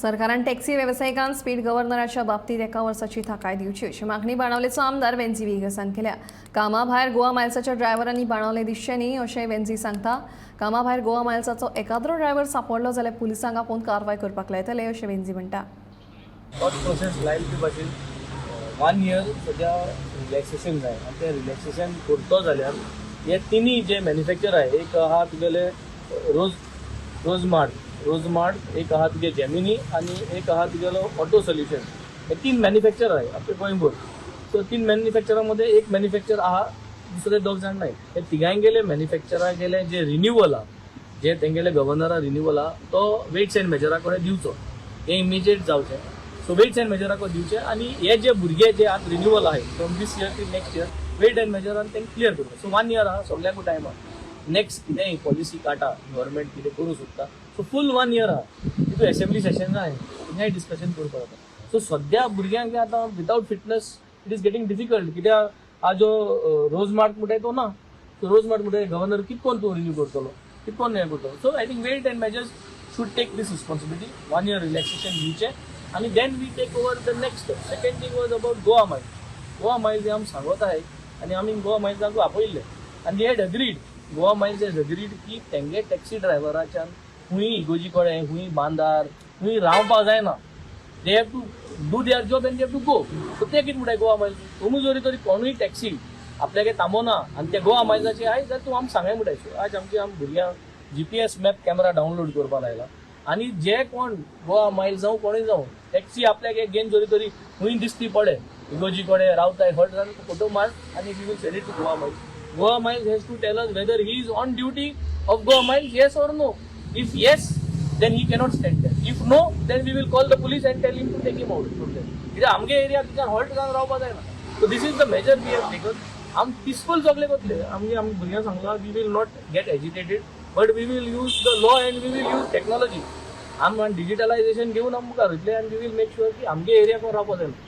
सरकारान taxi वेवसायिकांक speed गव्हर्नराच्या बाबतीत एका वर्साची थाकाय दिवची अशी मागणी बाणावलेचो आमदार वेन्झी व्हिएगसान केल्या. कामाभायर गोवा मायल्साच्या ड्रायव्हरांनी बाणावले दिसचे न्ही अशें वेन्झी सांगता. कामाभायर गोवा मायल्साचो एकाद्रो ड्रायव्हर सापडलो जाल्यार पुलिसांक आपोवन कारवाय करपाक लायतले अशें वेन्झी म्हणटा. थॉट प्रोसेस लायले ते भाशेन वन इयर सद्या रिलॅक्सेशन जाय आनी तें रिलॅक्सेशन करतो जाल्यार हे तिनूय जे मॅन्युफॅक्चर आहाय, एक आहा तुगेले रोज रोजमार्ट, रोजमार्ट एक आहा तुगे जेमिनी आनी एक आहा तुगेलो ऑटो सोल्युशन. हे तीन मॅन्युफॅक्चर आहाय आपले गोंयभर. सो तीन मॅन्युफॅक्चरा मध्ये एक मॅन्युफॅक्चर आहा, दुसरे दोग जाण नाही. हे तिगांयगेले मॅन्युफॅक्चरा गेले जे रिन्युअल आहा, जे तेंगेले गव्हर्नरा रिन्युअल आहा, तो वेट्स अँड मेजरा कडेन दिवचो. हे इमिजिएट जावचें. सो वेट्स अँड मेजराक दिवचे आनी हे जे भुरगे जे आतां रिन्युअल आहाय from this year to next year, weight and मेजरान तेंकां क्लियर करता. सो वन इयर आहा, सगल्यांकूय टायम आहा. नेक्स्ट कितेंय पॉलिसी काडटा गव्हर्मेंट, कितें करूं सोदता, सो फूल वन इयर आहा. तितून एसेंब्ली सेशन आहाय, थिंगाय डिस्कशन करपाक जाता. सो सद्या भुरग्यांक आतां without fitness it is getting difficult, कित्याक हा जो रोज मार्क म्हणटाय तो ना. सो रोज मार्क म्हणटाय गव्हर्नर कित कोन तूं रिन्यू करतलो, कित कोन हें करतलो? So I think Weight and Measures should take this responsibility. One year relaxation दिवचें आनी then we take over the next step. Second thing was about Goa Miles. Goa Miles हे आमी सांगत आहाय आनी आमी गोवा मायल्सांकूय आपयल्ले आनी they had agreed, Goa Miles has agreed की तेंगे टॅक्सी ड्रायव्हराच्यान खूंय इगोजी कडेन, खूंय बांदार, खूंय रावपाक जायना. They have to do their job and they have to go. So ते कितें म्हणटाय गोवा मायल्स, तुमी जरी तरी कोणूय टॅक्सी आपल्यागे थांबोना आनी ते गोवा मायल्साचे आहाय जाल्यार तूं आमकां सांगाय म्हणटाय. सो आज आमचे आम भुरग्यांक जीपीएस मॅप कॅमेरा डावनलोड करपाक लायला आनी जे कोण गोवा मायल्स जावं, कोणूय जावं, टॅक्सी आपल्याक घेवन जरी तरी खंय दिसती पडे इगोजी कडेन रावताय, हट जाल्यार फोटो मार आनी we will send it to Goa Miles. Goa Miles has to tell us whether he is on duty of Goa Miles, yes or no. If yes, then he cannot stand there. If no, then we will call the police and tell him to take him out from there. कित्याक आमगे area तुज्यान halt जावन रावपा जायना. So this is the measure we have taken. आम peaceful सगळे वतले. आमगे आमी भुरग्यांक सांगला, we will not get agitated, but we will use the law and we will use technology. आम डिजिटलायझेशन घेवन आम मुखार वयतले आनी we will make sure की आमगे एरिया कोण रावपा जायना.